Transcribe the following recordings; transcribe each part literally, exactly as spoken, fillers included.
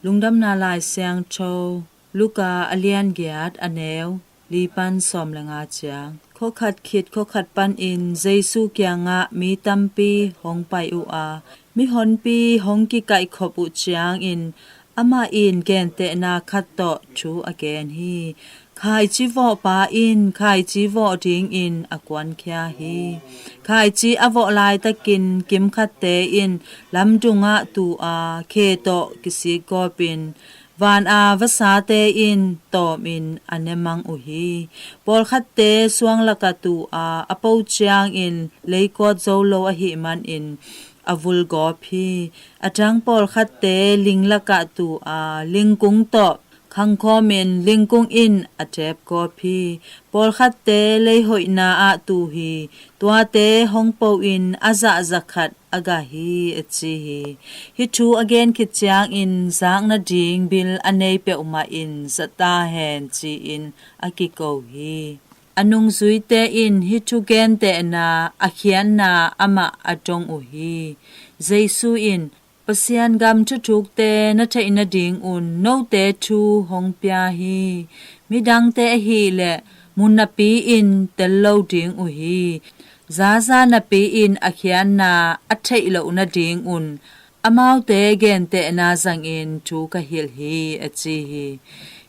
Lungdamna Lai Siangtho Luka a lian giat, a neu li pan sawm le nga ciang. Khuakhat khit khuakhat panin Jesu kiangah mi tampi hong pai uh a, mihonpi hong kikaihkhop uh ciangin amah in gentehna khat tawh thu a gen hi. Khaici vawhpa in khaici vawh dingin a kuankhia hi. Khaici a vawh laitakin kimkhatte in lamdungah tu a, khe tawh kisikgawpin van a vasate in tawmin a ne mang uh hi. Pawlkhatte suang lakah tu a, a po ciangin leikawt zo lo ahih manin a vulgawp hi. A dang pawlkhatte ling lakah tu a, lingkung tawh khangkhawmin lingkung in a depgawp hi. Pawlkhatte leihoihna ah tu hi. Tuate hong po-in a zah za khat a gah hi, a ci hi. Hih thu a gen khit ciangin zak nading bil a nei peuhmah in za ta hen ci-in a kiko hi. A nungzuite in hih thu gentehna a khiatna amah a dong uh hi. Jesu in, Pasian gam thuthukte na theih nadingun note thu hong pia hi. Midangte ahih leh mu napi-in tel lo ding uh hi. Zaza napi-in a khiatna a theih loh nadingun amaute gentehna zangin thu ka hilh hi, a ci hi.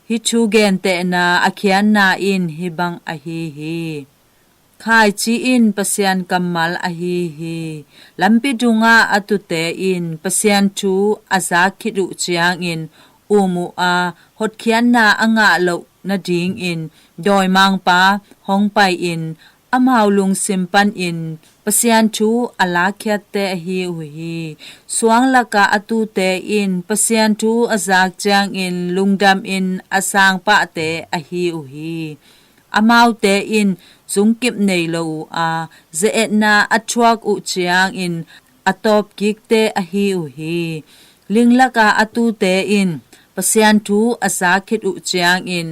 Hih thu gentehna a khiatna in hih bang ahi hi. Khaici in Pasian kammal ahi hi. Lampi dungah a tute in Pasian thu a zak khit uh ciangin um uh a, hotkhiatna a ngah loh nadingin dawimangpa hong pai-in amau lungsim panin Pasian thu a lakkhiatte ahi uh hi. Suang lakah a tute in Pasian thu a zak ciangin lungdamin a sang pahte ahi uh hi. Amaute in zungkip nei lo uh a, ze-etna a thuak uh ciangin a tawpkikte ahi uh hi. Ling lakah a tute in Pasian thu a zak khit uh ciangin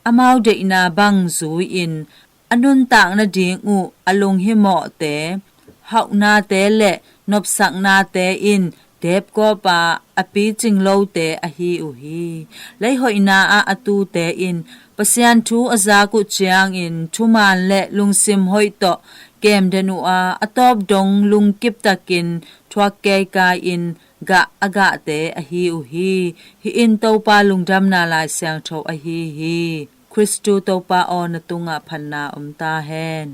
amau deihna bang zui-in a nuntak nading uh a lunghimawhte, hauhnate le nopsaknate in depgawp a, a picing lote ahi uh hi. Leihoihna ah a tute in Pasian thu a zak uh ciangin thuman le lungsim hoih tawh kemden uh a, a tawp dong lungkiptakin thuak kaikai-in gah a gahte ahi uh hi. Hih in Topa Lungdamna Lai Siangtho ahi hi. Khristu Topa aw, na tungah phatna om ta hen.